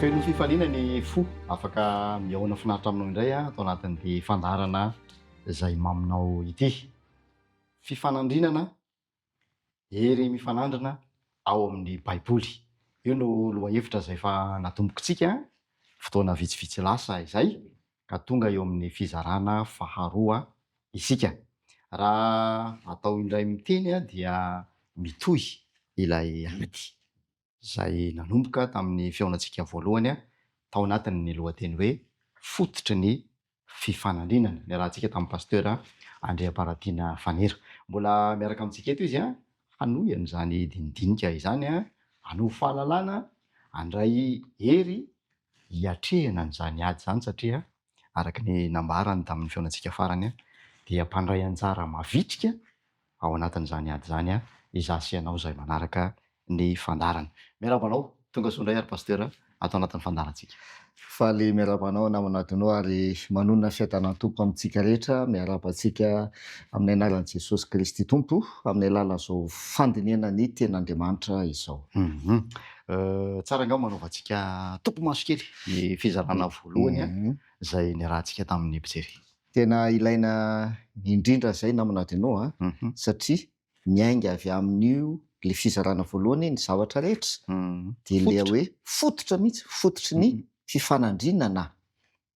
Feno fifaliana ny fo afaka mihaona finaritra aminao indray ato anatin'ity fandaharana izay maminao ity. Fifanandrinana, hery mifanandrina ao amin'ny Baiboly. Io no lohahevitra izay efa natombokintsika fotoana vitsivitsy lasa izay ka tonga eo amin'ny fizarana faharoa isika. Raha atao indray miteny dia mitohy ilay ady izay nanomboka tamin'ny fihaonantsika voalohany tao anatin'ny lohateny hoe Fototry ny fifanandrinana, niarahantsika tamin'ny Pasteur Andriamparatiana Fanera. Mbola miaraka amintsika eto izy hanohy an'izany dinidinika izany, hanovo fahalalana, handray hery hiatrehana an'izany ady izany satria araka ny nambarany tamin'ny fihaonantsika farany dia mpandray anjara mavitrika ao anatin'izany ady izany izaho sy ianao izay manaraka ny fandaharana. Miarahaba anao, tonga soa indray ary Pasteur ato anatin'ny fandaharantsika. Faly miarahaba anao namana Adno ary manonona fiadanan'ny Tompo amintsika rehetra, miarahaba antsika amin'ny anaran'i Jesosy Kristy Tompo amin'ny alalan'izao fandinihana ny tenin'Andriamanitra izao. Tsara angamba anaovantsika topimaso kely ny fizarana voalohany izay niarahantsika tamin'ny mpijery. Tena ilaina indrindra izay namana Adno a, satria miainga avy amin'io le fizarana voalohany ny zavatra rehetra, dia le hoe fototra mihitsy, fototry ny fifanandrinana,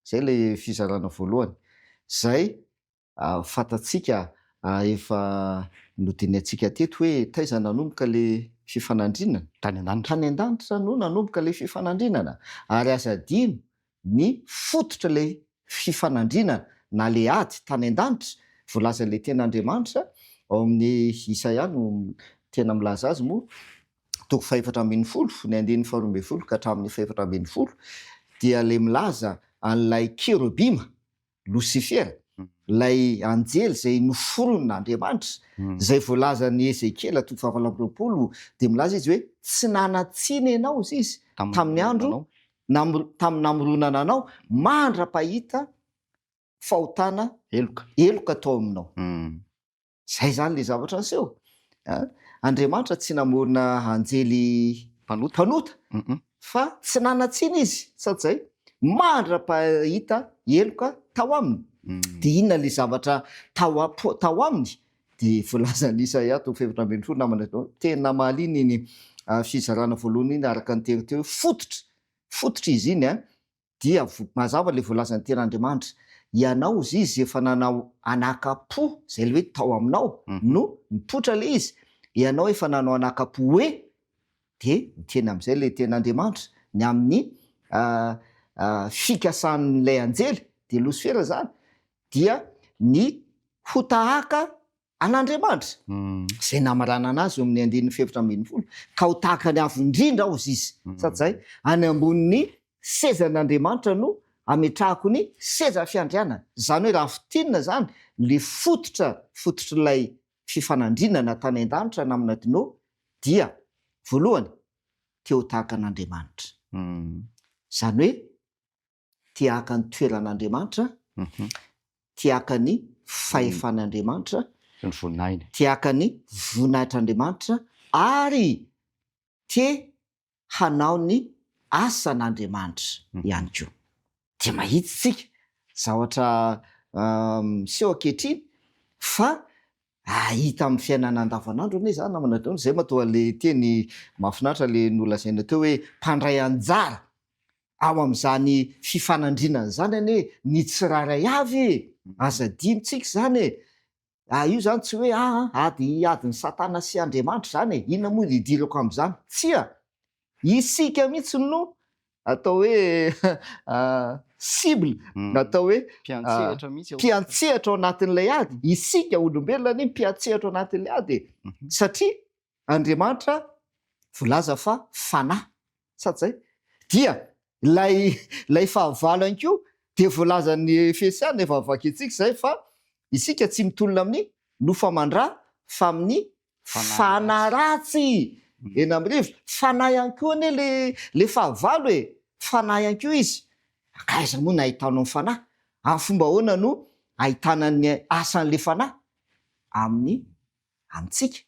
zay le fizarana voalohany, zay fantatsika efa nodinihantsika teto hoe taiza nanomboka le fifanandrinana? Tany an-danitra. Tany an-danitra no nanomboka le fifanandrinana, ary aza adino ny fototra le fifanandrinana na le ady tany an-danitra, voalazan'ilay tenin'Andriamanitra ao amin'ny Isaia no tena milaza azy moa, toko fahefatra ambin'ny folo, ny andininy faharoa ambin'ny folo ka hatramin'ny fahefatra ambin'ny folo, dia ilay milaza an'ilay kerobima, Losifera, ilay anjely izay noforonin'Andriamanitra, izay voalazan'i Ezekiela toko fahavalo amby roapolo, dia milaza izy hoe tsy nanan-tsiny ianao, hozy izy, tamin'ny andro tamin'ny namoronana anao, mandra-pahita fahotana, heloka tao aminao. Zay zany le zavatra niseho a! Andriamanitra tsy namorona anjely mpanota fa tsy nanan-tsiny izy, sady zay, mandra-pahita heloka tao aminy. De inona le zavatra tao am-po, tao aminy? De voalazan'i Isaia toko fahefatra ambin'ny folo namana, tena mahaliana iny fizarana voalohany iny araka ny teny teo hoe fototra, fototra izy iny a! Dia mazava ilay voalazan'ny tenin'Andriamanitra, Ianao hozy izy efa nanao anaka-po, izay ilay hoe tao aminao no nipoitra ilay izy, ianao efa nanao anaka-po hoe, dia miteny amin'izay ilay tenin'Andriamanitra, ny amin'ny fikasan'ilay anjely, dia Losifera izany, dia ny ho tahaka an'Andriamanitra, izay namaranana azy eo amin'ny andininy fahefatra ambin'ny folo, ka ho tahaka ny Avo Indrindra hozy izy, sady izay, any ambonin'ny sezan'Andriamanitra no ametrahako ny seza fiandrianana. Izany hoe raha fintinina izany, ilay fototra, fototr'ilay fifanandrinana tany an-danitra namana Dino, dia, voalohany, te ho tahaka an'Andriamanitra. Izany hoe, te haka ny toeran'Andriamanitra, te haka ny fahefan'Andriamanitra, Sy ny voninahiny. te haka ny voninahitr'Andriamanitra ary te hanao ny asan'Andriamanitra ihany koa. Dia mahita isika zavatra miseho ankehitriny fa hita amin'ny fiainana andavanandro anie izany namana John, izay mahatonga ilay teny mahafinaritra ilay nolazaina teo hoe mpandray anjara Ao amin'izany fifanandrinana izany anie ny tsirairay avy e! Aza adinontsika izany e! Ah io izany tsy hoe ah ady adin'i Satana sy Andriamanitra izany e! Inona moa no idirako amin'izany? Tsia! Isika mihitsy no atao hoe cible, atao hoe Mpiantsehatra mihitsy ao. mpiantsehatra ao anatin'ilay ady. Isika olombelona anie mpiantsehatra ao anatin'ilay ady e! Satria Andriamanitra voalaza fa fanahy. Sa tsy zay? Dia ilay ilay fahavalo ihany koa dia voalazan'ny Efesiana efa vakintsika izay fa isika tsy mitolona amin'ny nofo aman-dra fa amin'ny fanahy ratsy eny amin'ny rivotra. Fanahy ihany koa anie le le fahavalo e! Fanahy ihany koa izy. Ka aiza moa no ahitanao ny fanahy? Amin'ny fomba ahoana no ahitana ny asan'ilay fanahy? Amin'ny amintsika,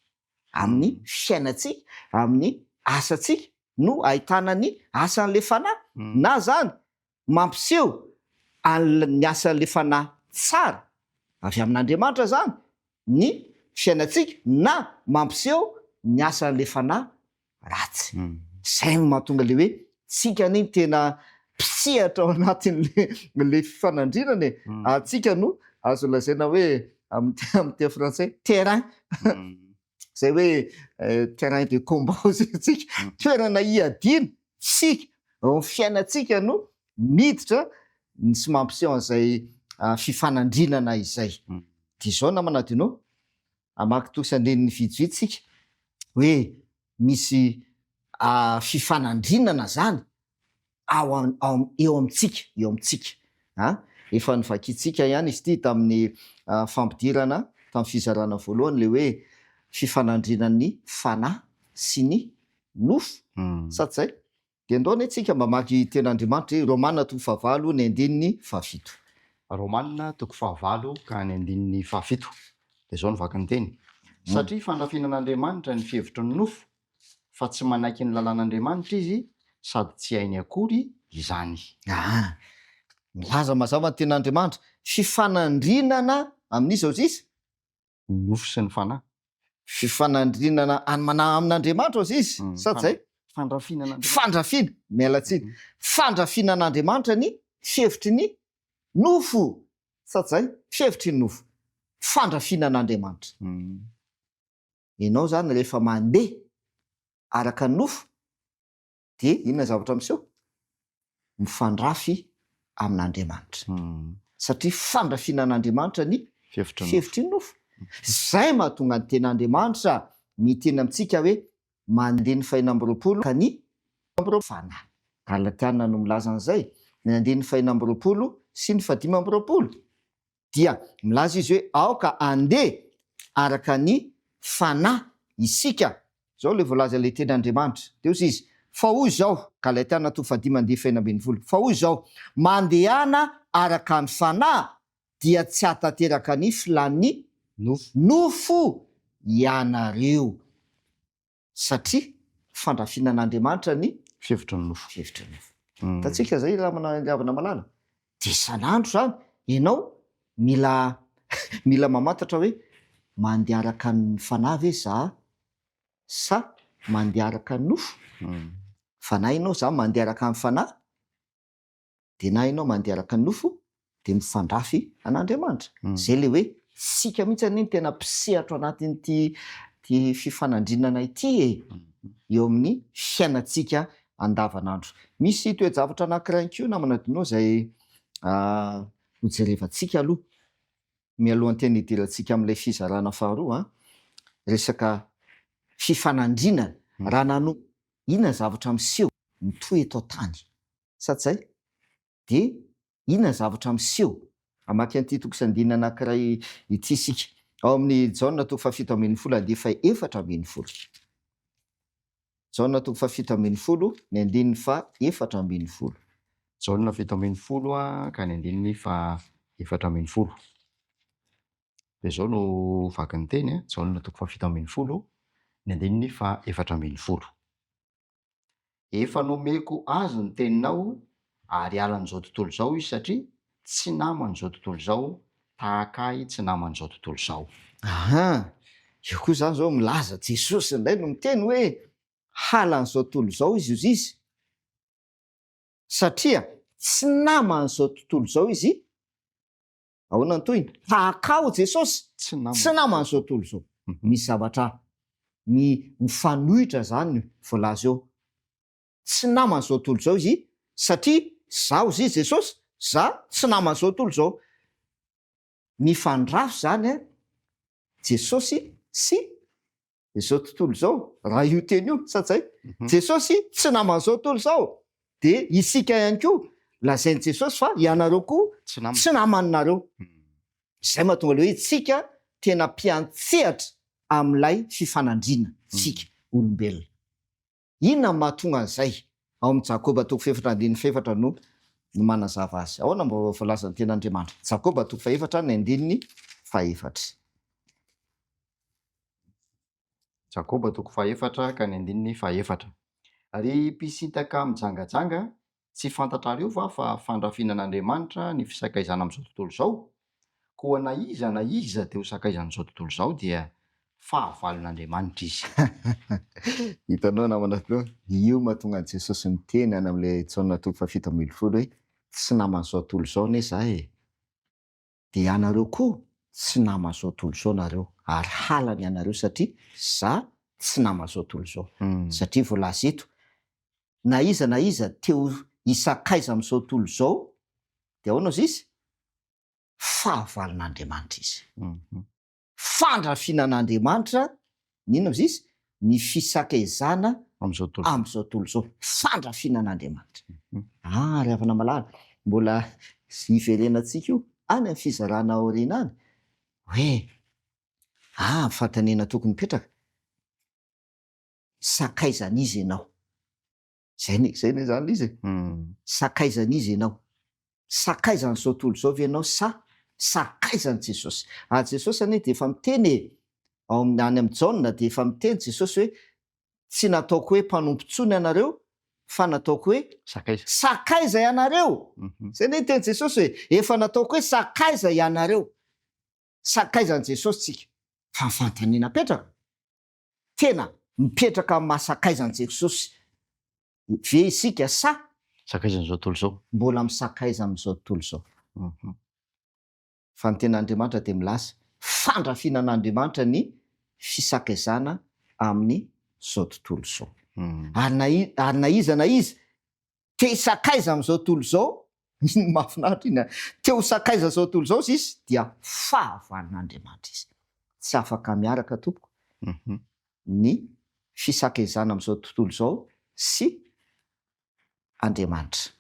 amin'ny fiainantsika, amin'ny asantsika no ahitana ny asan'ilay Fanahy. Na zany mampiseho an'l ny asan'le fanahy tsara avy amin'Andriamanitra zany ny fiainantsika na mampiseho ny asan'le fanahy ratsy. Zay no mahatonga le hoe tsika anie no tena mpisehatra ao anatin'le le fifanandrinana e! Ary tsika no azo lazaina hoe amin'ny teny frantsay terrain, zay hoe terrain de combat hozy tsika, toerana hiadiana tsika, ao amin'ny fiainantsika no miditra ny sy mampiseho an'izay fifanandrinana izay. Dia izao namana Dino, hamaky toko sy andininy vitsivitsy tsika hoe misy fifanandrinana zany ao ao eo amintsika, eo amintsika a! Efa novakintsika ihany izy ity tamin'ny fampidirana tamin'ny fizarana voalohany le hoe fifanandrinan'ny fanahy sy ny nofo, sa tsy zay? Dia ndao anie tsika mba mamaky tenin'Andriamanitra e, Romana toko fahavalo ny andininy fahafito. Romana toko fahavalo ka ny andininy fahafito. Dia izao no vakin'ny teny, Satria fandrafinan'Andriamanitra ny fihevitry ny nofo, fa tsy manaiky ny lalàn'Andriamanitra izy, sady tsy hainy akory izany. Aa! Milaza mazava ny tenin'Andriamanitra, fifanandrinana amin'iza hozy izy? Ny nofo sy ny fanahy. Fifanandrinana any mana amin'Andriamanitra hozy izy, sa tsy zay? Fandrafiana an'Andriamanitra. Fandrafiana, miala tsiny. Fandrafiana an'Andriamanitra ny fihevitry ny nofo, sa tsy zay? Fihevitry ny nofo. Fandrafiana an'Andriamanitra. Ianao zany rehefa mandeha araka ny nofo dia inona ny zavatra miseho? Mifandrafy amin'Andriamanitra. Satria fandrafiana an'Andriamanitra ny fihevitry ny nofo. Izay mahatonga ny tenin'Andriamanitra miteny amintsika hoe mandeha ny fahenina amby 20 ka ny fanahy. Galatiana no milaza an'izay, ny andininy fahenina amby 20 sy ny fahadimy amby 20. Dia milaza izy hoe aoka andeha araka ny Fanahy isika. Izao ilay voalaza ilay teny Andriamanitra. Dia hoy izy, Fa hoy izao, Galatiana toko fahadimy andiany fahenina 12, Fa hoy izao, Mandehana araka ny Fanahy, dia tsy hahatanteraka ny filan'ny nofo ianareo. Satria fandrafiana an'Andriamanitra ny fihevitry ny nofo. Fihevitry ny nofo. Hitantsika izay namana ry havana malala? Dia isan'andro izany ianao mila mila mamantatra hoe mandeha araka ny fanahy ve za sa mandeha araka ny nofo? Fanahy ianao za mandeha araka ny fanahy dia na ianao mandeha araka ny nofo dia mifandrafy an'Andriamanitra. Izay ilay hoe isika mihitsy anie no tena mpisehatra ao anatin'ity ity fifanandrinana ity e, eo amin'ny fiainantsika andavanandro. Misy toe-javatra anankiray ihany koa namana Dino izay hojerevantsika aloha mialohan'ny tena hidirantsika amin'ilay fizarana faharoa, resaka fifanandrinana. Raha nano inona ny zavatra miseho mitohy eto an-tany? Sa tsy zay? Dia inona ny zavatra miseho? Hamaky an'ity toko sy andininy anankiray ity isika. Ao amin'ny Jaona toko fahafito ambin'ny folo andiany faha-14. Jaona toko fahafito ambin'ny folo, ny andininy faha-14. Jaona 17 ka ny andininy faha-14. Dia izao no vakin'ny teny, Jaona toko fahafito ambin'ny folo, ny andininy faha-14. Efa nomeko azy ny teninao ary halan'izao tontolo izao izy satria tsy naman'izao tontolo izao tahaka ahy tsy naman'izao tontolo izao. Aha, io koa izany izao milaza, Jesosy indray no miteny hoe halan'izao tontolo izao izy hozy izy satria tsy naman'izao tontolo izao izy, Ahoana ny tohiny? Tahaka aho Jesosy, tsy naman'izao tontolo izao. Misy zavatra mifanohitra izany voalaza eo. Tsy naman'izao tontolo izao izy satria izaho izy Jesosy, za tsy naman'izao tontolo izao. Mifandrafy izany Jesosy sy izao tontolo izao, raha io teny io, sa tsy zay? Jesosy tsy naman'izao tontolo izao, dia isika ihany koa, lazain'i Jesosy fa ianareo koa tsy namanareo. Izay mahatonga ilay hoe isika tena mpiantsehatra amin'ilay fifanandriana, isika olombelona. Inona no mahatonga an'izay? Ao amin'ny Jakoba toko fahefatra andininy fahefatra no no manazava azy. Ahoana mba voalazan'ny Tenin'Andriamanitra? Jakoba toko fahefatra ny andininy fahefatra. Jakoba toko fahefatra ka ny andininy fahefatra. Ry mpisintaka mijangajanga, Tsy fantatrareo va fa fandrafinan'Andriamanitra ny fisakaizana amin'izao tontolo izao? Koa na iza na iza te ho sakaizan'izao tontolo izao dia fahavalon'Andriamanitra izy. Hitanao namana Flo, io mahatonga an'i Jesosy miteny any amin'ilay Jaona toko faha-17 hoe, tsy naman'izao tontolo izao anie izaho e! Dia ianareo koa tsy naman'izao tontolo izao nareo, ary halany ianareo satria za tsy naman'izao tontolo izao. Satria voalaza eto, na iza na iza te ho hisakaiza amin'izao tontolo izao, dia ahoana ozy izy? Fahavalon'Andriamanitra izy. Fandrafiana an'Andriamanitra, ny inona ozy izy? Ny fisakezana Amin'izao tontolo izao. amin'izao tontolo izao. Fandrafiana an'Andriamanitra. Ah, ry havana malala, mbola hiverenantsika io any amin'ny fizarana aoriana any, hoe, ah, fanontaniana tokony hipetraka, sakaizan'iza ianao? Zay ne, zay ne zany le izy e. Sakaizan'iza ianao? Sakaizan'izao tontolo izao ve ianao sa sakaizan'i Jesosy? Ary Jesosy anie dia efa miteny e, ao amin'ny, any amin'i Jaona dia efa miteny Jesosy hoe, tsy nataoko hoe mpanompo intsony ianareo fa nataoko hoe Sakaiza. Sakaiza ianareo. Zay ne ny tenin'i Jesosy hoe, efa nataoko hoe sakaiza ianareo. Sakaizan'i Jesosy tsika. Fa ny fanontaniana apetraka, Tena mipetraka amin'ny maha sakaizan'i Jesosy ve isika sa. Sakaizan'izao tontolo izao? Mbola misakaiza amin'izao tontolo izao. Fa ny tenin'Andriamanitra dia milaza fandrafiana an'Andriamanitra ny fisakaizana amin'izao tontolo izao. Ary na ary na iza na iza te hisakaiza amin'izao tontolo izao, iny mahafinaritra iny an, te ho sakaiza izao tontolo izao izy dia fahavalon'Andriamanitra izy. Tsy afaka miaraka tompoko ny fisakezana amin'izao tontolo izao sy Andriamanitra.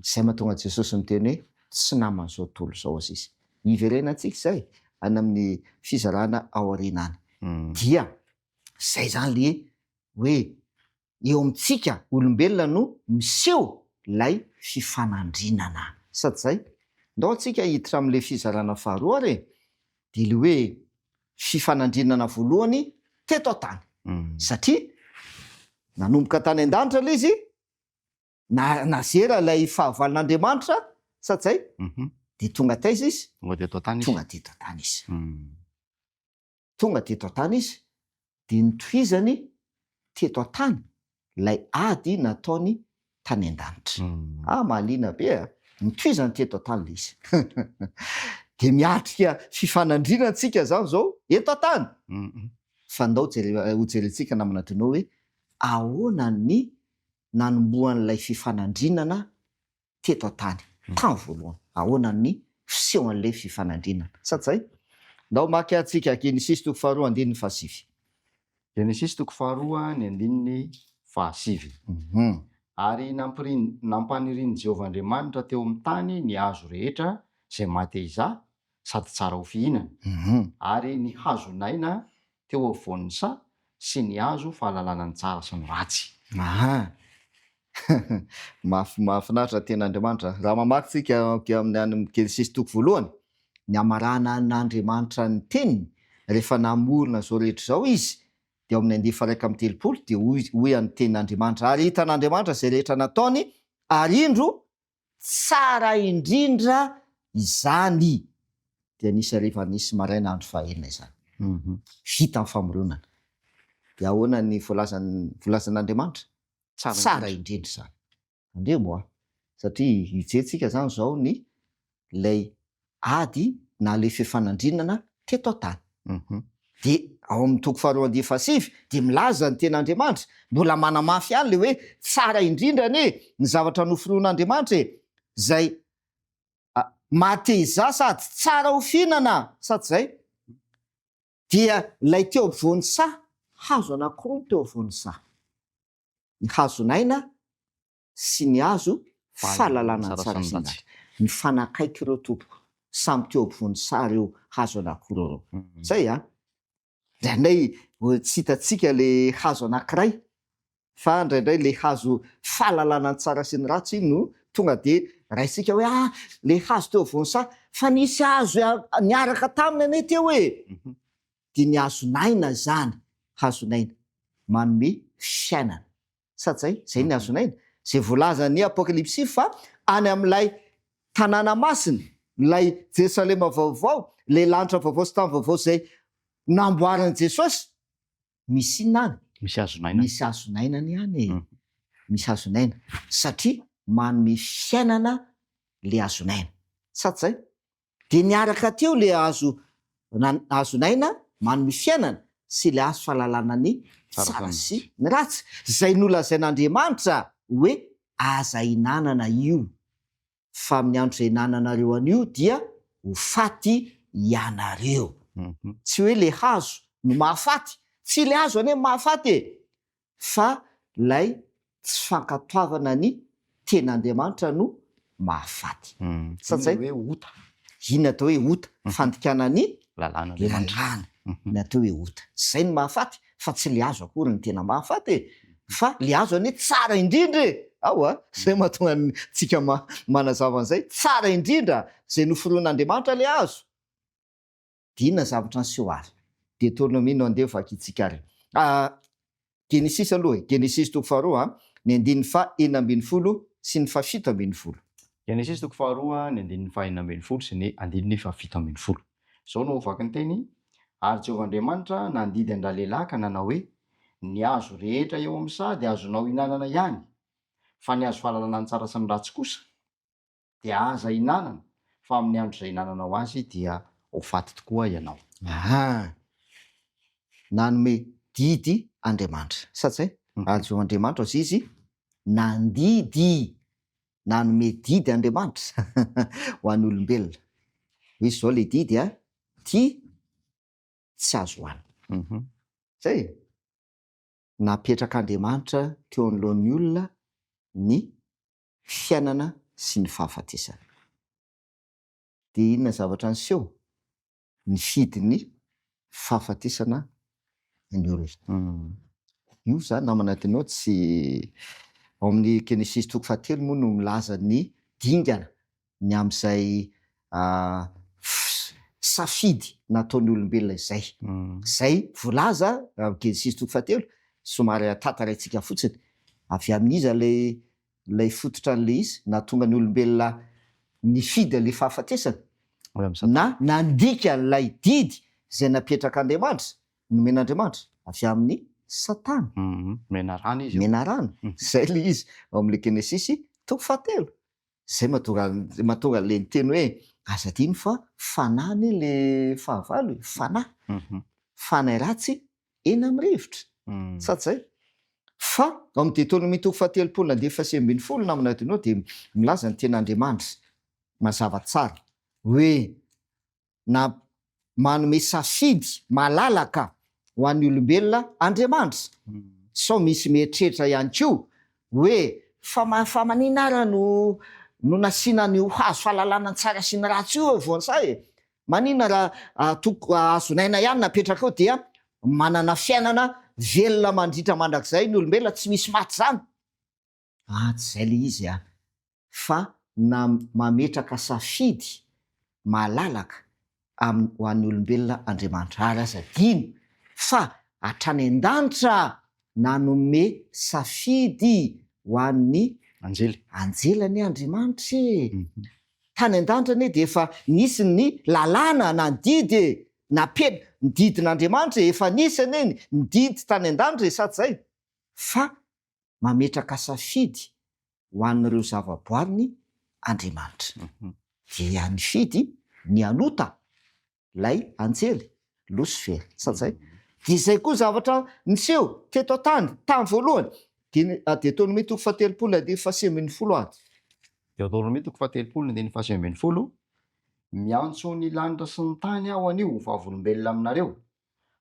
Izay mahatonga Jesosy miteny hoe tsy naman'izao tontolo izao aza izy. Hiverenantsika izay any amin'ny fizarana aoriana any. Dia izay izany le hoe eo amintsika olombelona no miseho ilay fifanandrinana. Sady izay, ndao antsika hiditra amin'ilay fizarana faharoa ary e! Dia ilay hoe fifanandrinana voalohany teto an-tany. Satria nanomboka tany an-danitra ilay izy, na nazera ilay fahavalon'Andriamanitra, sady izay, dia tonga taiza izy? Tonga teto an-tany izy. Tonga teto an-tany izy. Tonga teto an-tany izy dia notohizany teto an-tany ilay ady nataony tany an-danitra. Ah, mahaliana be a! Notohizany teto an-tany ilay izy. Dia miatrika fifanandrinana isika izany izao eto an-tany. Fa ndao jere, hojerentsika namana Dino hoe ahoana ny nanombohan'ilay fifanandrinana teto an-tany tamin'ny voalohany. Ahoana ny fisehoan'ilay fifanandrinana? Sa tsy izay? Ndao hamaky antsika Genesisy toko faharoa andininy fahasivy. Genesisy toko faharoa ny andininy fahasivy. Ary nampirin, nampanirian'i Jehovah Andriamanitra teo amin'ny tany ny hazo rehetra izay maha-te-hizaha sady tsara ho fihinana, ary ny hazon'aina teo afovoan'ny saha sy ny hazo fahalalana ny tsara sy ny ratsy. Aha. Mafy mahafinaritra ny tenin'Andriamanitra. Raha mamaky tsika amin'ny any Genesisy toko voalohany, ny hamaranan'Andriamanitra ny teniny rehefa namorona izao rehetra izao Izy, dia ao amin'ny andiany faha 31 dia hoy hoy ny tenin'Andriamanitra, ary hitan'Andriamanitra izay rehetra nataony, ary indro, tsara indrindra izany. Dia nisy hariva nisy maraina andro fahaenina izany. Vita ny famoronana. Dia ahoana ny voalazan voalazan'Andriamanitra? Tsara indrindra izany. Tandremo a! Satria hijery-tsika izany izao ny ilay ady na ilay fifanandrinana teto an-tany. Dia ao amin'ny toko faharoa andiany fahasivy dia milaza ny tenin'Andriamanitra, mbola manamafy ihany ilay hoe tsara indrindra anie ny zavatra noforon'Andriamanitra e! Izay mateza sady tsara ho fihinana, sa tsy izay? Dia ilay teo ampovoan'ny saha, hazo anankiroa no teo afovoan'ny saha. Ny hazon'aina sy ny hazo fahalalana ny tsara sy ny ratsy. Nifanakaiky ireo tompoko. Samy teo ampovoan'ny saha ireo hazo anankiroa ireo. Zay an! Indraindray tsy hitantsika ilay hazo anankiray fa indraindray ilay hazo fahalalana ny tsara sy ny ratsy no tonga dia raisika hoe ah! ilay hazo teo afovoan'ny saha fa nisy hazo niaraka taminy anie teo e! Dia ny hazon'aina izany, hazon'aina manome fiainana. Sa tsy zay? Zay ny hazon'aina. Izay voalazan'ny Apokalypsy fa any amin'ilay tanàna masina, ilay Jerosalema vaovao, ilay lanitra vaovao sy tany vaovao izay namboarin'i Jesosy, misy inona any? Misy hazon'aina. Misy hazon'aina ny any e. Misy hazon'aina. Satria manome fiainana ilay hazon'aina. Sa tsy izay? Dia niaraka teo ilay hazo hazon'aina manome fiainana sy ilay hazo fahalalana ny tsara sy ny ratsy, izay nolazain'Andriamanitra hoe aza hinanana io, fa amin'ny andro izay hinananareo an'io dia ho faty ianareo. Tsy hoe ilay hazo no mahafaty, tsy ilay hazo anie no mahafaty e! fa ilay tsy fankatoavana ny ten'Andriamanitra no mahafaty. Sa tsy zay? Hoe ota. Inona atao hoe ota? Fandikana ny Lalàn'Andriamanitra. lalàna ny atao hoe ota. Zay no mahafaty fa tsy le hazo akory no tena mahafaty e! Fa le hazo anie tsara indrindra e! Ao a! Zay mahatonga antsika manazava an'izay, tsara indrindra zay noforonin'Andriamanitra le hazo. Dia inona ny zavatra niseho ary? Deoteronomia no andeha vakintsika ary. Genesisy aloha e, Genesisy toko faharoa, ny andininy faha 16 sy ny faha 17. Genesisy toko faharoa, ny andininy faha 16 sy ny andininy faha 17. Izao no vaky ny teny, Ary Jehovah Andriamanitra nandidy an-dralehilahy ka nanao hoe, Ny hazo rehetra eo amin'ny saha dia azonao hinanana ihany, fa ny hazo fahalalana ny tsara sy ny ratsy kosa, dia aza hinanana, fa amin'ny andro izay hinananao azy dia ho faty tokoa ianao. Aha! Nanome didy Andriamanitra. Sa tsy zay? Ary Jehovah Andriamanitra hozy izy nandidy, nanome didy Andriamanitra ho an'ny olombelona. Hoe izao ilay didy a, ty tsy azo hohanina. Zay e! Napetrak'Andriamanitra teo anoloan'ny olona ny fiainana sy ny fahafatesana. Dia inona zavatra niseho? Nifidy ny fahafatesana ny olona. Io izany namana Dino tsy ao amin'ny Genesisy toko fahatelo moa no milaza ny dingana ny amin'izay safidy nataon'ny olombelona izay. Izay voalaza amin'ny Genesisy toko fahatelo, somary tantaraintsika fotsiny. Avy amin'iza ilay ilay fototra an'ilay izy, nahatonga ny olombelona nifidy an'ilay fahafatesana, na nandika an'ilay didy izay napetrak'Andriamanitra, nomen'Andriamanitra, avy amin'i Satana. Menarana izy io. Menarana, izay ilay izy, ao amin'ilay Genesisy toko fahatelo. Izay mahatonga mahatonga an'ilay niteny hoe aza adino fa fanahy anie ilay fahavalo e, fanahy. Fanahy ratsy eny amin'ny rivotra. Sa tsy izay? Fa ao amin'ny Deoteronomia toko fahatelopolo andininy fahasivy ambin'ny folo namana adinao dia milaza ny tenin'Andriamanitra mazava tsara hoe na manome safidy malalaka ho an'ny olombelona Andriamanitra. Sao misy mieritreritra ihany koa hoe fa fa maninona ara no no nasiana an'io hazo fahalalana ny tsara sy ny ratsy io eo voan'ny e? Maninona raha toko hazon'aina ihany napetraka eo dia manana fiainana velona mandritra mandrakizay ny olombelona tsy misy maty izany? Ah tsy izay ilay izy ah! Fa na mametraka safidy malalaka amin'ny ho an'ny olombelona Andriamanitra ary aza adino fa hatrany an-danitra nanome safidy ho an'ny Anjely. Anjely anie Andriamanitra e! Tany an-danitra anie dia efa nisy ny lalàna na ny didy e! Nape-, ny didin'Andriamanitra e! Efa nisy anie ny didy tany an-danitra e! Sa tsy izay? Fa mametraka safidy ho an'ireo zavaboariny Andriamanitra. Dia nifidy ny hanota ilay anjely, Losifera. Sa tsy izay? Dia izay koa zavatra niseho teto an-tany tamin'ny voalohany. Dia Deoteronomia toko fahatelopolo andininy fahasivy ambin'ny folo ary. Deoteronomia toko fahatelopolo andininy fahasivy ambin'ny folo, Miantso ny lanitra sy ny tany aho anio ho vavolombelona aminareo,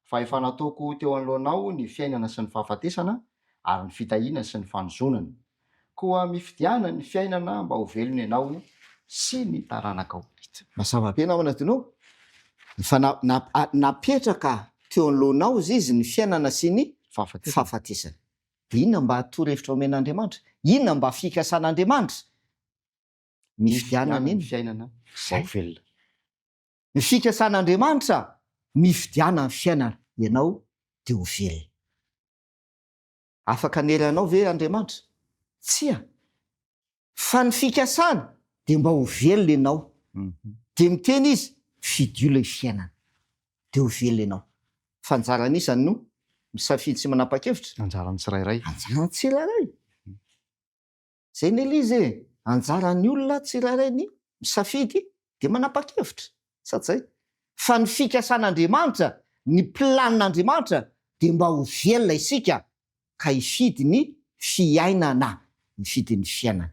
fa efa nataoko teo anoloanao ny fiainana sy ny fahafatesana ary ny fitahiana sy ny fanozonana. Koa mifidiana ny fiainana mba ho velona ianao sy ny taranakao. Mazava be namana Dino, efa napetraka teo anoloanao izy ny fiainana sy ny fahafatesana. Dia inona mba torohevitra omen'Andriamanitra? Inona mba fikasan'Andriamanitra? Mifidiana ny fiainana mba ho velona. Ny fikasan'Andriamanitra, mifidiana ny fiainana, ianao dia ho velona. Afaka hanery anao ve Andriamanitra? Tsia! Fa ny fikasany dia mba ho velona ianao. Dia miteny izy, fidio ilay fiainana. Dia ho velona ianao. Fa anjaran'iza no misafidy sy manapa-kevitra? Anjaran'ny tsirairay. Anjaran'ny tsirairay. Izay anie ilay izy e! Anjaran'ny olona tsirairay ny misafidy dia manapa-kevitra. Sa tsy izay? Fa ny fikasan'Andriamanitra, ny planin'Andriamanitra dia mba ho velona isika ka hifidy ny fiainana, hifidy ny fiainana.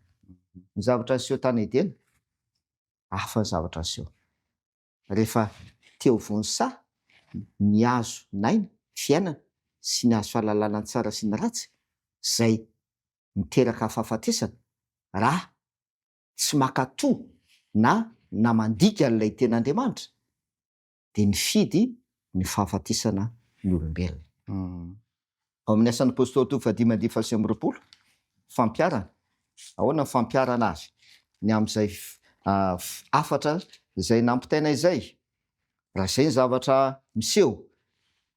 Ny zavatra niseho tany Edena, hafa ny zavatra niseho. Rehefa teo voan'ny saha, ny hazo n'aina, fiainana, sy ny hazo fahalalana ny tsara sy ny ratsy, izay miteraka fahafatesana, raha tsy mankatò na na mandika an'ilay Tenin'Andriamanitra, dia nifidy ny fahafatesana ny olombelona. Ao amin'ny Asan'ny Apostoly toko fahadimy andininy faha 29, fampiharana, ahoana ny fampiharana azy ny amin'izay hafatra izay nampitaina izay? Raha izay ny zavatra miseho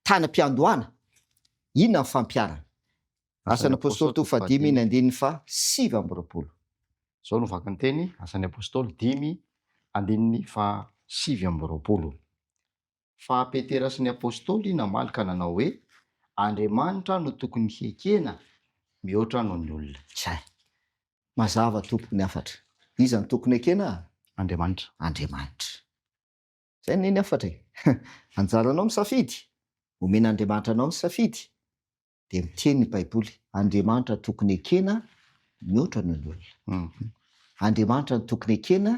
tany am-piandohana, inona ny fampiharana? Asan'ny Apostoly toko fahadimy ny andininy faha 29. Izao no vaky ny teny, Asan'ny Apostoly dimy andininy faha 29. Fa Petera sy ny Apostoly namaly ka nanao hoe, Andriamanitra no tokony hekena mihoatra noho ny olona. Zay. Mazava tompoko ny hafatra. Iza no tokony hekena? Andriamanitra. Andriamanitra. Zay anie ny hafatra e. Anjaranao misafidy. Omen'Andriamanitra anao ny safidy. Dia miteny ny Baiboly, Andriamanitra tokony ekena mihoatra noho ny olona. Andriamanitra no tokony ekena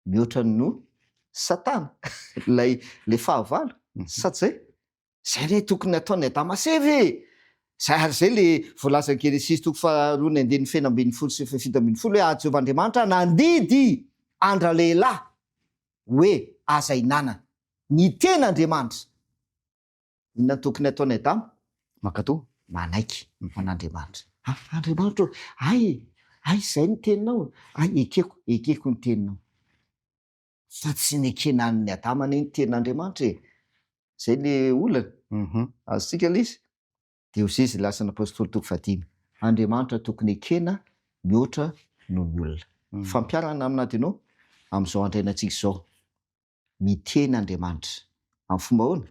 mihoatra noho Satana, ilay ilay fahavalo. Sa tsy zay? Zay re tokony hataon'i Adama sy Eva e! Zay ary zay le voalazan'i Genesisy toko faharoa ny andininy fahenina ambinifolo sy faha-17 hoe ary Jehovah Andriamanitra nandidy an-dralehilahy hoe aza hinanana. Niteny Andriamanitra. Inona no tokony hataon'i Adama? Mankatò. Manaiky an'Andriamanitra. Ah, Andriamanitra ô, hay, hay izay ny teninao, hay ekeko, ekeko ny teninao. Fa tsy nekena an'i Adama anie ny tenin'Andriamanitra e. Izay le olana. Azontsika ilay izy? Dia hoy izy, Lasan'ny Apostoly toko fahadimy, Andriamanitra tokony ekena mihoatra noho ny olona. Fampiharana amina Adino, amin'izao andro iainantsika izao. Miteny Andriamanitra. Amin'ny fomba ahoana?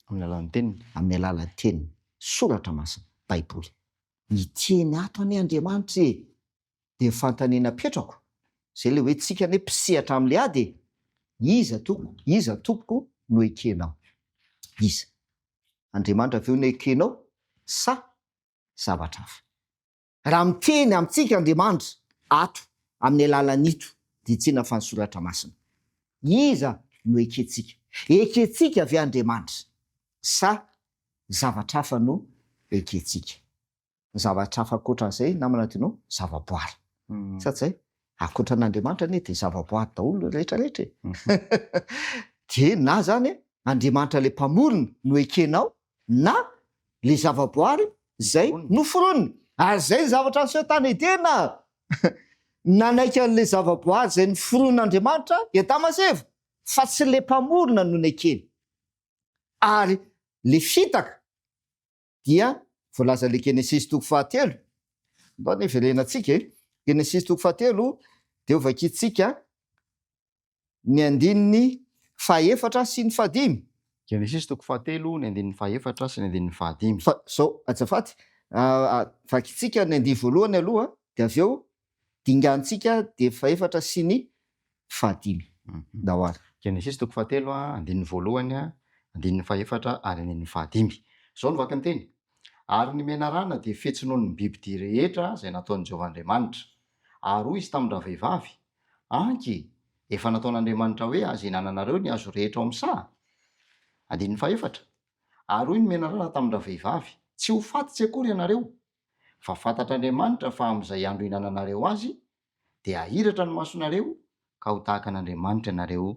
Amin'ny alalan'ny Teniny. Amin'ny alalan'ny Teniny. Soratra Masina, Baiboly. Miteny ato anie Andriamanitra e! Dia ny fanontaniana apetrako, izay ilay hoe tsika anie mpisehatra amin'ilay ady e! Iza tompoko, iza tompoko no ekenao? Iza? Andriamanitra ve no ekenao sa zavatra hafa? Raha miteny amintsika Andriamanitra ato amin'ny alalan'ito dia tsy inona fa ny Soratra Masina. Iza no ekentsika? Ekentsika ve Andriamanitra sa zavatra hafa no ekentsika? Ny zavatra hafa ankoatran'izay namana Dino, zavaboary. Sa tsy izay? Ankoatra an'Andriamanitra anie dia zavaboary daholo ny rehetra rehetra e. Dia na izany Andriamanitra ilay Mpamorona no ekenao na le zavaboary zay noforoniny. Ary zay ny zavatra niseho tany Edena. Nanaiky an'le zavaboary zay noforonin'Andriamanitra i Adama sy Eva, fa tsy le Mpamorona no nekeny. Ary le fitaka dia voalazan'le Genesisy toko fahatelo. Ndao anie hiverenantsika e. Genesisy toko fahatelo dia hovakintsika ny andininy fahaefatra sy ny fahadimy. Genesisy toko fahatelo, ny andininy fahaefatra sy ny andininy fahadimy. Fa izao, azafady, vakintsika ny andininy voalohany aloha, dia avy eo dinganintsika dia fahefatra sy ny fahadimy. Ndao ary. Genesisy toko fahatelo, andininy voalohany, andininy fahefatra ary andininy fahadimy. Izao no vaky ny teny, Ary ny menarana dia fetsy noho ny bibidia rehetra izay nataon'i Jehovah Andriamanitra. Ary hoy izy tamin-dravehivavy, Anky, efa nataon'Andriamanitra hoe aza ihinananareo ny hazo rehetra ao amin'ny saha? Andininy fahefatra. Ary hoy ny menarana tamin-dravehivavy, Tsy ho faty tsy akory ianareo, fa fantatr'Andriamanitra fa amin'izay andro ihinananareo azy, dia hahiratra ny masonareo, ka ho tahaka an'Andriamanitra ianareo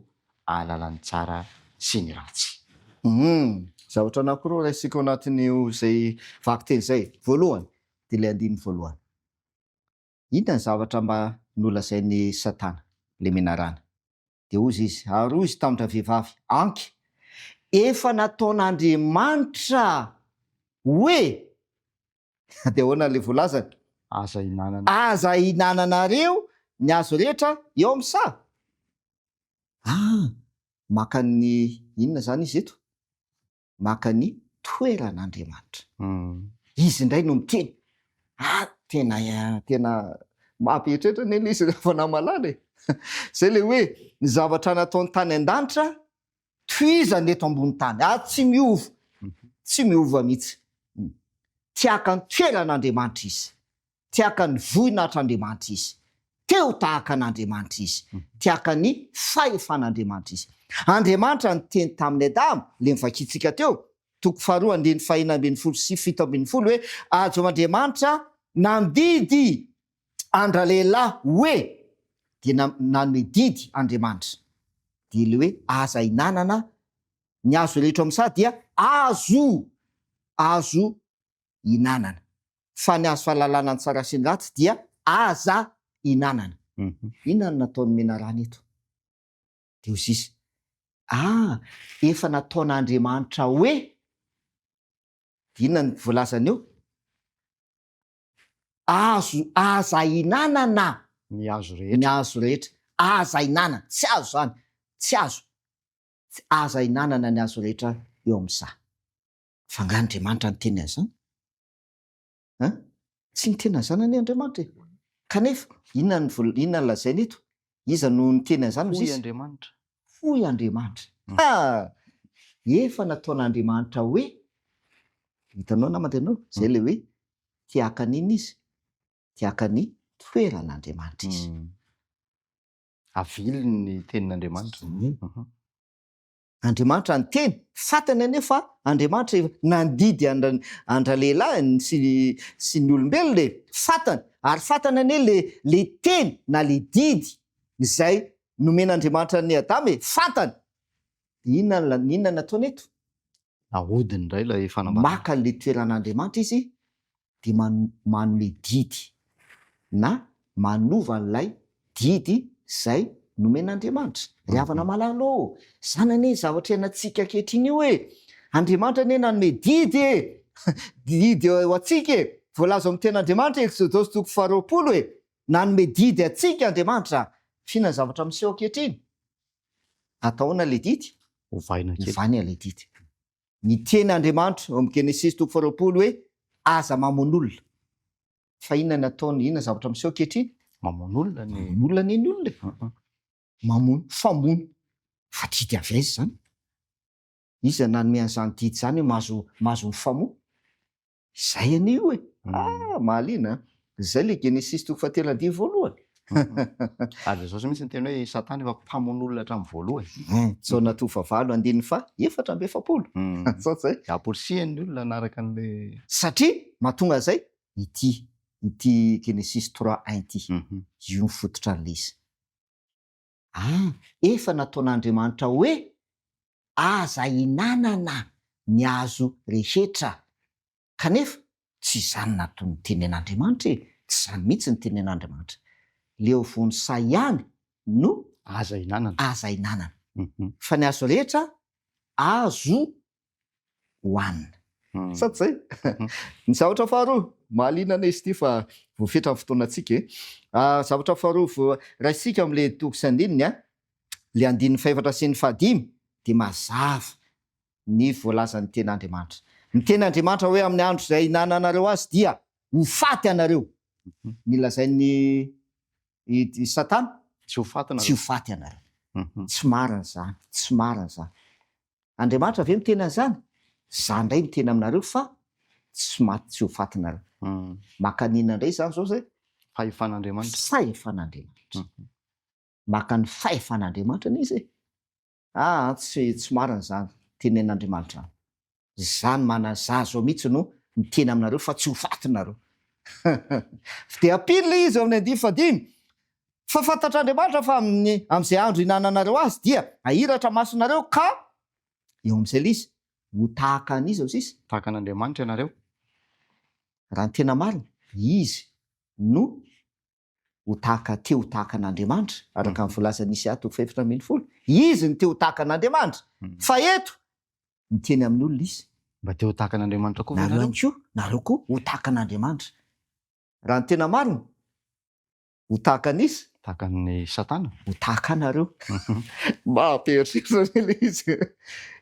hahalala ny tsara sy ny ratsy. Humm. Zavatra anankiroa raisiko ao anatin'io izay vakiteny izay. Voalohany, dia ilay andininy voalohany. Inona ny zavatra mba nolazain'i Satana, ilay menarana? Dia hozy izy, ary hoy izy tamin-dravehivavy, Anky, efa nataon'Andriamanitra hoe, dia ahoana ilay voalazany? Aza ihinanana. Aza ihinananareo ny hazo rehetra eo amin'ny saha. Ah, maka ny inona izany izy eto? Maka ny toeran'Andriamanitra. Izy indray no miteny. Ah, tena tena mampieritreritra anie ilay izy ry havana malala e. Izay ilay hoe ny zavatra nataony tany an-danitra tohizany eto ambony tany. Ary tsy miova. Tsy miova mihitsy. Tsy haka ny toeran'Andriamanitra izy. Te haka ny vohinatr'Andriamanitra izy. Te ho tahaka an'Andriamanitra izy. Te haka ny fahefan'Andriamanitra izy. Andriamanitra niteny tamin'i Adama, le novakintsika teo, toko faharoa andininy fahenina ambin'ny folo sy 17 hoe, Ajo Andriamanitra nandidy an-dralehilahy hoe, dia nanome didy Andriamanitra. Dia le hoe aza hinanana ny hazo rehetra ao amin'ny saha dia azo, azo hinanana. Fa ny hazo fahalalana ny tsara sy ny ratsy dia aza hinanana. Inona no nataon'ny menarana eto? Dia hoy izy, Ah, efa nataon'Andriamanitra hoe. Dia inona no voalazany eo? Azo, aza hinanana. Ny hazo rehetra. Ny hazo rehetra. Aza hinanana. Tsy azo izany. Tsy azo. Aza hinanana ny hazo rehetra eo amin'ny saha. Fa angaha Andriamanitra niteny an'izany? An? Tsy niteny an'izany anie Andriamanitra e! Kanefa, inona no vol- inona no lazainy eto? Iza no niteny an'izany Hoy Mosesy? Andriamanitra. Hoy Andriamanitra. Ha! Efa nataon'Andriamanitra hoe, hitanao namana ianao, izay ilay hoe te haka an'inona izy? Te haka ny toeran'Andriamanitra izy. Aviliny ny tenin'Andriamanitra. Andriamanitra niteny, fantany anie fa Andriamanitra efa nandidy an-dralehilahy sy sy ny olombelona e, fantany, ary fantany anie le le teny na le didy izay nomen'Andriamanitra an'i Adama e, fantany, de inona no inona no nataony eto? Nahodiny indray ilay fanambarana. Maka an'le toeran'Andriamanitra izy dia manome didy na manova an'ilay didy izay nomen'Andriamanitra. Ry havana malala ô, izany anie zavatra iainantsika ankehitriny io e! Andriamanitra anie nanome didy e! Didy ho antsika e! Voalaza ao amin'ny tenin'Andriamanitra Eksodosy toko faharoapolo e! Nanome didy antsika Andriamanitra. F'inona ny zavatra miseho ankehitriny? Atao ahoana ilay didy? Ovaina kely. Ovaina ilay didy. Niteny Andriamanitra ao amin'ny Genesisy toko faharoapolo hoe, Aza mamono olona. Fa inona ny ataony, inona ny zavatra miseho ankehitriny? Mamono olona ny. Mamono olona anie ny olona e. Mamono, famono. Fa didy avy aiza izany? Iza nanome an'izany didy izany hoe mahazo, mahazo mifamono? Izay anie io e! Ah, mahaliana an! Izay ilay Genesisy toko fahatelo andininy voalohany. Ary Jesosy mihitsy niteny hoe i Satana efa mpamono olona hatramin'ny voalohany. Jaona toko fahavalo andininy faha 44. Sao tsy izay? Dia amporisihiny ny olona hanaraka an'ilay. Satria mahatonga an'izay ity, ity Genesisy trois un ity. Io no fototra an'ilay izy. Ah, efa nataon'Andriamanitra hoe aza hinanana ny hazo rehetra. Kanefa tsy izany nataon'ny tenin'Andriamanitra e, tsy izany mihitsy ny tenin'Andriamanitra. Leo voan'ny saha ihany no Aza hinanana. aza hinanana. Fa ny hazo rehetra azo hohanina. Sa tsy izay? Ny zavatra faharoa, mahaliana anie izy ity fa voafetra ny fotoanantsika e. Zavatra faharoa vo raisintsika ao amin'ilay toko sy andininy a, ilay andininy fahefatra sy ny fahadimy dia mazava ny voalazan'ny tenin'Andriamanitra. Ny tenin'Andriamanitra hoe amin'ny andro izay hinananareo azy dia ho faty ianareo. Ny lazain'ny i Satana, Tsy ho faty tsy ho faty ianareo. Tsy marina izany, tsy marina izany. Andriamanitra ve miteny an'izany? Za indray miteny aminareo fa tsy maty tsy ho faty nareo. Maka an'inona indray izany zao zay? Fahefan'Andriamanitra. Fahefan'Andriamanitra. Maka ny fahefan'Andriamanitra anie izy e. Aa tsy tsy marina izany tenen'Andriamanitra izany. Za no mana za zao mihitsy no miteny aminareo fa tsy ho faty nareo. Dia ampiany ilay izy eo amin'ny andininy fahadimy, Fa fantatr'Andriamanitra fa amin'ny amin'izay andro ihinananareo azy dia hahiratra masonareo ka, eo amin'izay ilay izy, ho tahaka an'iza hoy sisa? Tahaka an'Andriamanitra ianareo. Raha ny tena marina, izy no ho tahaka te ho tahaka an'Andriamanitra, araka ny voalazan'i Isaia toko faha-14. Izy no te ho tahaka an'Andriamanitra. Fa eto, miteny amin'ny olona izy. Mba te ho tahaka an'Andriamanitra koa ve Nareo ianareo? ihany koa, nareo koa ho tahaka an'Andriamanitra. Raha ny tena marina. Ho tahaka an'iza? Tahaka an'i Satana. Ho tahaka anareo. Maha-mpieritreritra anie ilay izy.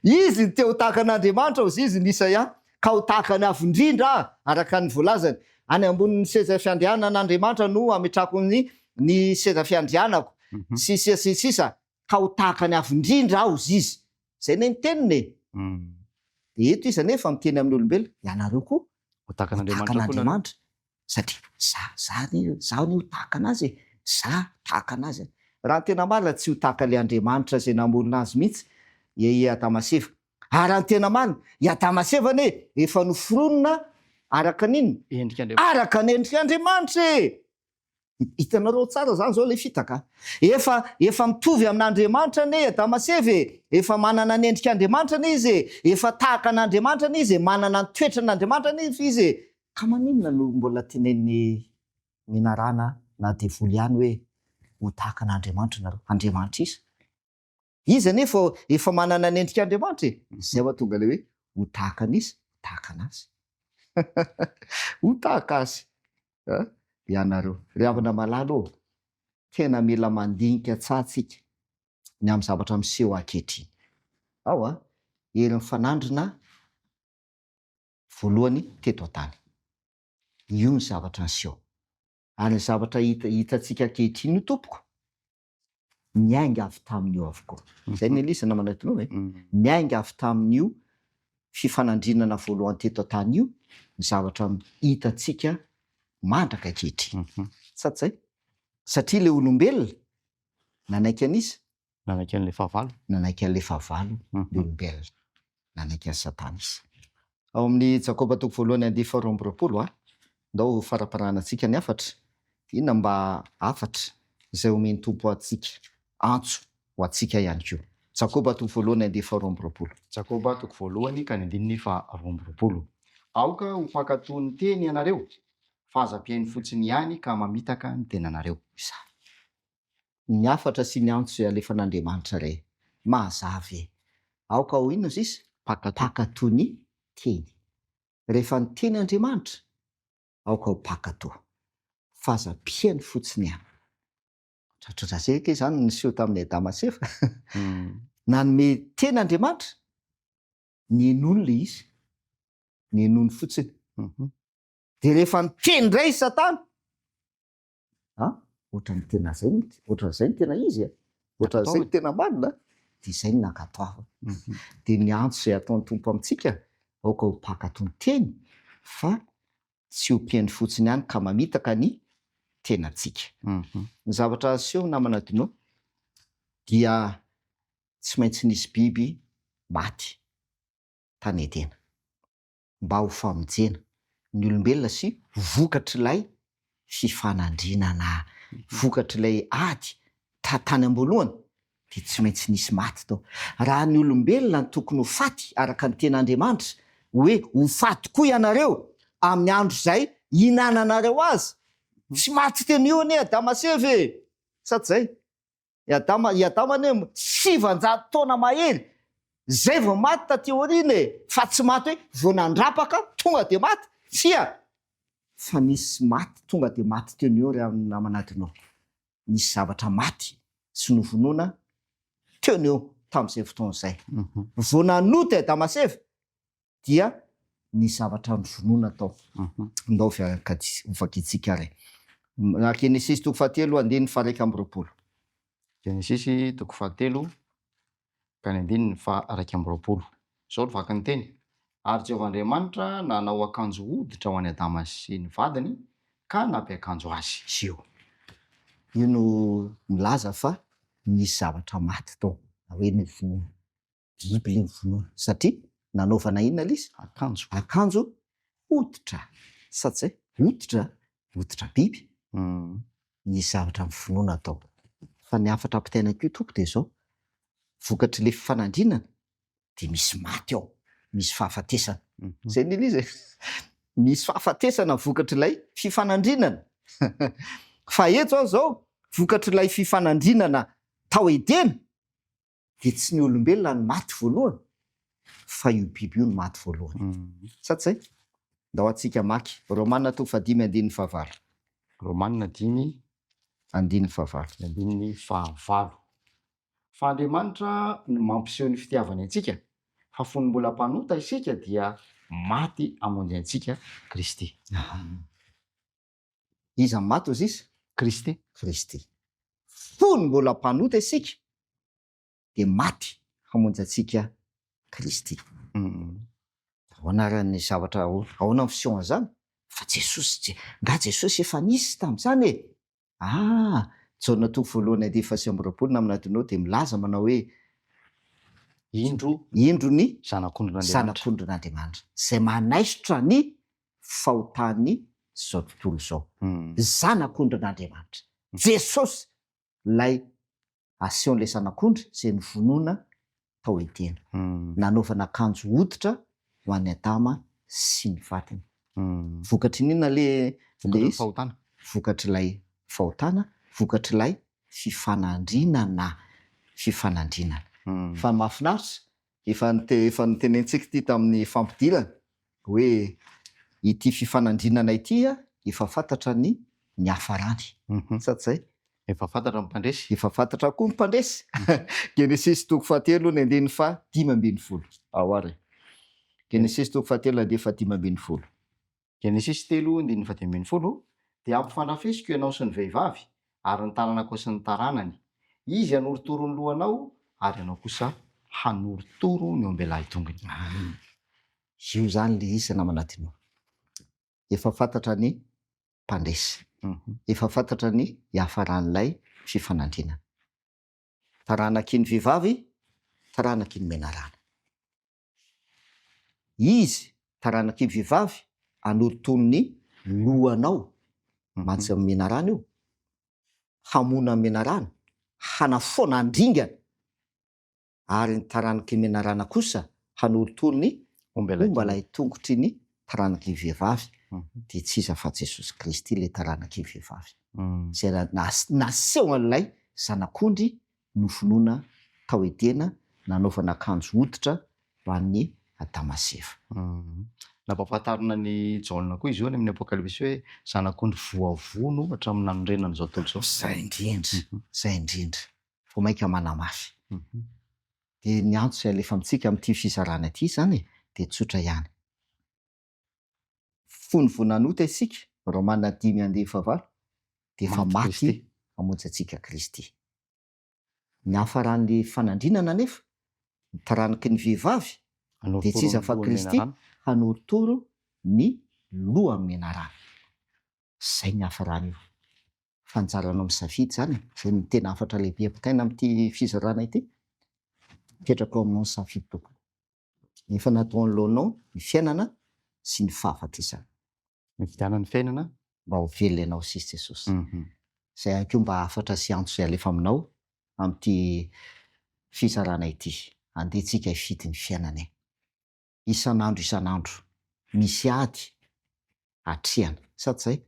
Izy no te ho tahaka an'Andriamanitra, hozy izy ny Isaia, ka ho tahaka ny Avo Indrindra aho, araka ny voalazany. Any ambonin'ny seza fiandrianan'Andriamanitra no hametrahako ny ny seza fiandrianako, sy ny sisa sy ny sisa, ka ho tahaka ny Avo Indrindra aho, hozy izy. Izay anie ny teniny e! Dia eto izy anefa miteny amin'ny olombelona, ianareo koa Ho tahaka an'Andriamanitra koa nareo. Satria za, za anie, zaho anie ho tahaka anazy e, za tahaka anazy e. Raha ny tena marina tsy ho tahaka ilay Andriamanitra izay namorona azy mihitsy i i Adama sy Eva. Ary raha ny tena marina, i Adama sy Eva anie efa noforonina araka ny inona? Endrik'Andriamanitra. Araka ny endrik'Andriamanitra e! Hitanareo tsara zany zao le fitaka a! Efa efa mitovy amin'Andriamanitra anie i Adama sy Eva e! Efa manana ny endrik'Andriamanitra anie izy e! Efa tahaka an'Andriamanitra anie izy e! Manana ny toetran'Andriamanitra anie izy e! Ka maninona no mbola tenenin'i menarana na devoly ihany hoe ho tahaka an'Andriamanitra nareo? Andriamanitra iza? Izy anefa efa manana ny endrik'Andriamanitra e! Izay mahatonga ilay hoe ho tahaka an'iza? Ho tahaka an'azy. Ho tahaka azy ianareo. Ry havana malala ô, tena mila mandinika tsara tsika ny amin'ny zavatra miseho ankehitriny. Ao a, hery mifanandrina voalohany teto an-tany. Io ny zavatra niseho. Ary ny zavatra hita hitantsika ankehitriny io tompoko, niainga avy tamin'io avokoa. Izay ny Elisa namana Tinoa e. Niainga avy tamin'io fifanandrinana voalohany teto an-tany io ny zavatra hitantsika mandraka ankehitriny. Sa tsy izay? Satria ilay olombelona nanaiky an'iza? Nanaiky an'ilay fahavalo. Nanaiky an'ilay fahavalo ny olombelona. Nanaiky an'i Satana izy. Ao amin'ny Jakoba toko voalohany andiany faharoa amby roapolo a, ndao ho faramparanantsika ny hafatra. Inona mba hafatra izay omen'ny Tompo antsika, antso ho antsika ihany koa. Jakoba toko voalohany andiany faharoa amby roapolo. Jakoba toko voalohany ka ny andininy faharoa amby roapolo. Aoka ho mpankatò ny teny ianareo, fa aza mpihaino fotsiny ihany ka mamitaka ny tenanareo. Izany. Ny hafatra sy ny antso izay alefan'Andriamanitra re mazava e! Aoka ho inona sisa? Mpankatò. Mpankatò ny teny. Rehefa niteny Andriamanitra, aoka ho mpankatò. Fa aza mpihaino fotsiny ihany. Ohatrohatran'izay ange izany no niseho tamin'i Adama sy Eva. Nanome teny Andriamanitra, nihenoany ilay izy. Nihenoany fotsiny. Dia rehefa niteny indray i Satana, A! Ohatran'ny tena zay ny, ohatran'izay ny tena izy e! Ohatran'izay ny tena marina a! Dia izay no nankatoavina. Dia ny antso izay ataon'ny Tompo amintsika, aoka ho mpankatò ny teny fa tsy ho mpihaino fotsiny ihany ka mamitaka ny tenantsika. Ny zavatra aseho namana Dino dia tsy maintsy nisy biby maty tany Edena. mba ho famonjena ny olombelona sy vokatr'ilay fifanandrinana, vokatr'ilay ady ta tany am-boalohany dia tsy maintsy nisy maty tao. Raha ny olombelona no tokony ho faty araka ny tenin'Andriamanitra hoe ho faty koa ianareo amin'ny andro izay hihinananareo azy, tsy maty teny io anie Adama sy Eva e! Sa tsy izay? I Adama, i Adama anie 900 taona mahery zay vao maty taty aoriana e, fa tsy maty hoe vao nandrapaka tonga dia maty, tsia, fa nisy maty tonga dia maty teo no eo ry namana Adino, nisy zavatra maty sy novonoina teo no eo tamin'izay fotoana izay, vao nanota i Adama sy Eva dia ny zavatra novonoina tao. Ndao hovakintsika ary. Genesisy toko fahatelo andininy faha-21. Genesisy toko fahatelo ka ny andininy faha-21. Izao no vaky ny teny, Ary Jehovah Andriamanitra nanao akanjo hoditra ho an'i Adama sy ny vadiny ka nampiakanjo azy. Io. Io no milaza fa nisy zavatra maty tao, na hoe novonoina. Biby ilay novonoina. Satria nanaovana inona ilay izy? Akanjo. Akanjo hoditra. Sa tsy zay? Hoditra, hoditra biby. Nisy zavatra novonoina tao. Fa ny hafatra ampitaina koa tompoko dia izao, vokatr'ilay fifanandrinana dia misy maty ao, misy fahafatesana. Zay anie ilay izy e. Misy fahafatesana vokatr'ilay fifanandrinana. Fa eto zany izao, vokatr'ilay fifanandrinana tao Edena, dia tsy ny olombelona no maty voalohany fa io biby io no maty voalohany. Sa tsy zay? Ndao antsika hamaky Romana toko fahadimy andininy fahavalo. Romana dimy Andininy fahavalo. Ny andininy fahavalo. Fa Andriamanitra no mampiseho ny fitiavany antsika, fa fony mbola mpanota isika dia maty hamonjy antsika Kristy. Iza no maty hozy izy? Kristy. Kristy. Fony mbola mpanota isika dia maty hamonjy antsika Kristy. Ahoana ary ny zavatra, ahoana ny fisehon'izany? Fa Jesosy, nga Jesosy efa nisy tamin'izany e? Ah! Jaona toko voalohany andininy faha-29 namana adinao dia milaza manao hoe, Indro Indro ny Zanak'ondrin'Andriamanitra. Zanak'ondrin'Andriamanitra, izay manaisotra ny fahotan'izao tontolo izao. Zanak'ondrin'Andriamanitra. Jesosy ilay asehon'ilay Zanak'ondry izay novonoina tao Edena. Nanaovana akanjo hoditra ho an'i Adama sy ny vadiny. Vokatry ny inona ilay Vokatry ny izy? fahotana. Vokatr'ilay fahotana, vokatr'ilay fifanandrinana, fifanandrinana. Fa ny mahafinaritra, efa efa notenentsika ity tamin'ny fampidirana, hoe ity fifanandrinana ity efa fantatra ny niafarany. Sa tsy izay? Efa fantatra ny mpandresy. Efa fantatra koa ny mpandresy. Genesisy toko fahatelo ny andininy faha 15. Ao ary e. Genesisy toko fahatelo andininy faha 15. Genesisy telo andininy faha 15, Dia hampifandrafesiko ianao sy ny vehivavy, ary ny taranakao sy ny taranany. Izy hanorotoro ny lohanao, ary ianao kosa hanorotoro ny ombelahy tongony. Io izany le izy namana Tino. Efa fantatra ny mpandresy. Efa fantatra ny hiafaran'ilay fifanandrinana. Taranaky ny vehivavy, taranaky ny menarana. Izy, taranaky ny vehivavy, hanorotoro ny lohanao, mantsy amin'ny menarana io, hamono ny menarana, hanafoana, handringana. Ary ny taranaky ny menarana kosa hanorotoro ny ombalahy tongotry ny taranaky ny vehivavy, dia tsy iza fa Jesosy Kristy ilay taranaky ny vehivavy, izay naseho an'ilay Zanak'ondry novonoina tao Edena nanaovana akanjo hoditra ho an'i Adama sy Eva. Nampahafantarina an'i Jaona koa izy io any amin'ny Apokalypsy hoe Zanak'ondry voavono hatramin'ny nanorenana izao tontolo izao. Izay indrindra, izay indrindra. Vao mainka manamafy. Dia ny antso izay alefa amintsika amin'ity fizarana ity izany dia tsotra ihany. Fony vao nanota isika, Romana dimy andininy fahavalo, dia efa maty hamonjy antsika Kristy. Ny hafaran'ny fanandrinana anefa, ny taranaky ny vehivavy dia tsy iza fa Kristy hanorotoro ny lohan'ny menarana. Zay ny hafaran'io. Fa anjaranao misafidy izany e! Izay no tena hafatra lehibe ampitaina amin'ity fizarana ity. Apetrako ao aminao ny safidy tompoko. Efa natao anoloanao ny fiainana sy ny fahafatesana. Mividiana ny fiainana. Mba ho velona ianao sisy Jesosy. Izay ihany koa mba hafatra sy antso izay alefa aminao amin'ity fizarana ity. Andeha tsika hifidy ny fiainana e! Isan'andro isan'andro misy ady atrehana. Sa tsy zay?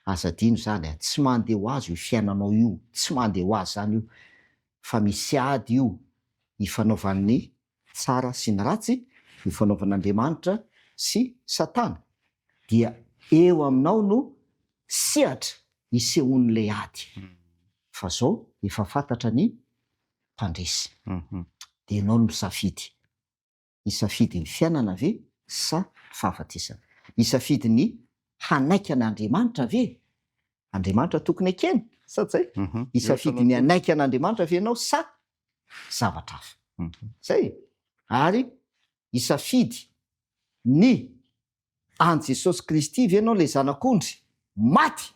Aza adino izany a! Tsy mandeha ho azy io fiainanao io, tsy mandeha ho azy izany io, fa misy ady io ifanaovan'ny tsara sy ny ratsy, ifanaovan'Andriamanitra sy Satana. Dia eo aminao no sehatra isehoan'ilay ady. Fa zao efa fantatra ny mpandresy. Dia ianao no misafidy. Hisafidy ny fiainana ve sa fahafatesana? Hisafidy ny hanaiky an'Andriamanitra ve? Andriamanitra tokony ekena, sa tsy zay? Hisafidy ny hanaiky an'Andriamanitra ve ianao sa zavatra hafa? Zay e! Ary hisafidy ny An'i Jesosy Kristy ve ianao ilay Zanak'ondry maty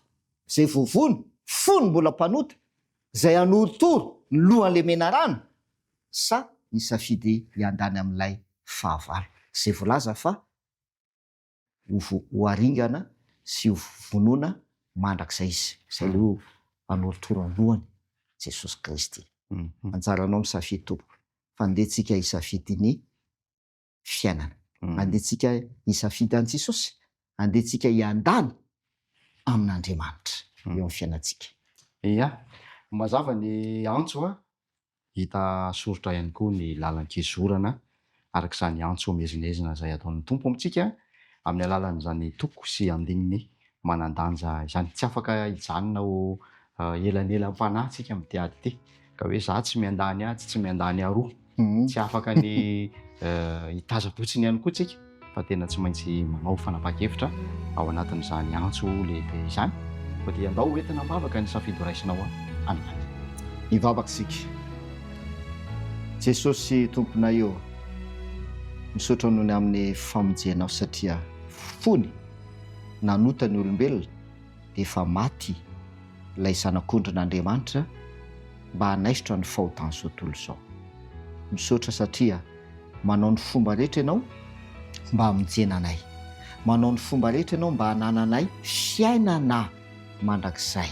izay voavono fony mbola mpanota, izay hanorotoro ny lohan'ilay menarana, sa hisafidy hiandany amin'ilay fahavalo izay voalaza fa ho ho haringana sy ho vonoina mandrakizay izy, izay ilay ho hanorotoro ny lohany, Jesosy Kristy. Anjaranao misafidy tompoko, fa andeha tsika hisafidy ny fiainana. Andeha tsika hisafidy an'i Jesosy, andeha tsika hiandany amin'Andriamanitra eo amin'ny fiainantsika. Ia, mazava ny antso a, hita soritra ihany koa ny lalan-kizorana araka izany antso miezinezina izay ataon'ny Tompo amintsika amin'ny alalan'izany toko sy andininy manan-danja izany. Tsy afaka hijanona ho elanelam-panahy tsika amin'ity ady ity. Ka hoe za tsy miandany atsy, tsy miandany aroa. Tsy afaka ny hitaza-potsiny ihany koa tsika fa tena tsy maintsy manao fanapahan-kevitra ao anatin'izany antso lehibe izany. Koa dia andao ho entina am-bavaka ny safidy horaisinao androany. Hivavaka isika. Jesosy Tomponay ô, misaotra noho ny amin'ny famonjenao satria fony nanota ny olombelona dia efa maty ilay Zanak'ondrin'Andriamanitra mba hanaisotra ny fahotan'izao tontolo izao. Misaotra satria manao ny fomba rehetra Ianao mba hamonjena anay. Manao ny fomba rehetra Ianao mba hanananay fiainana mandrakizay.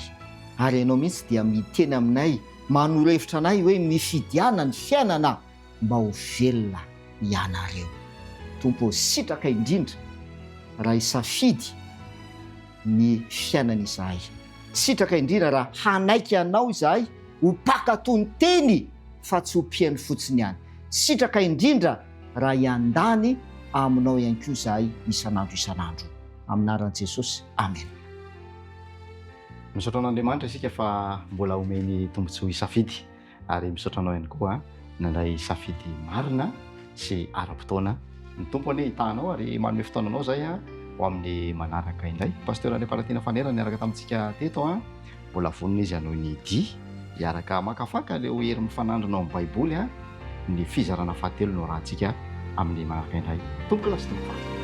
Ary Ianao mihitsy dia miteny aminay, manoro hevitra anay hoe mifidiana ny fiainana mba ho velona ianareo. Tompo ô, sitraka indrindra raha hisafidy ny fiainana izahay. Sitraka indrindra raha hanaiky Anao izahay ho mpankatò ny Teny fa tsy ho mpihaino fotsiny ihany. Sitraka indrindra raha hiandany Aminao ihany koa izahay isan'andro isan'andro. Amin'ny anaran'i Jesosy, Amena. Misaotra an'Andriamanitra isika fa mbola omeny tombontsoa hisafidy. Ary misaotra anao ihany koa nandray safidy marina sy ara-potoana. Ny Tompo anie hitaha anao ary manome fotoana anao izay ho amin'ny manaraka indray. Pasteur Andriamparatiana Fanera niaraka tamintsika teto an. Mbola vonona izy hanohy ny dia hiaraka hamakafaka ireo hery mifanandrina ao amin'ny Baiboly an. Ny fizarana fahatelo no arahantsika amin'ny manaraka indray. Tompokolahy sy tompokovavy.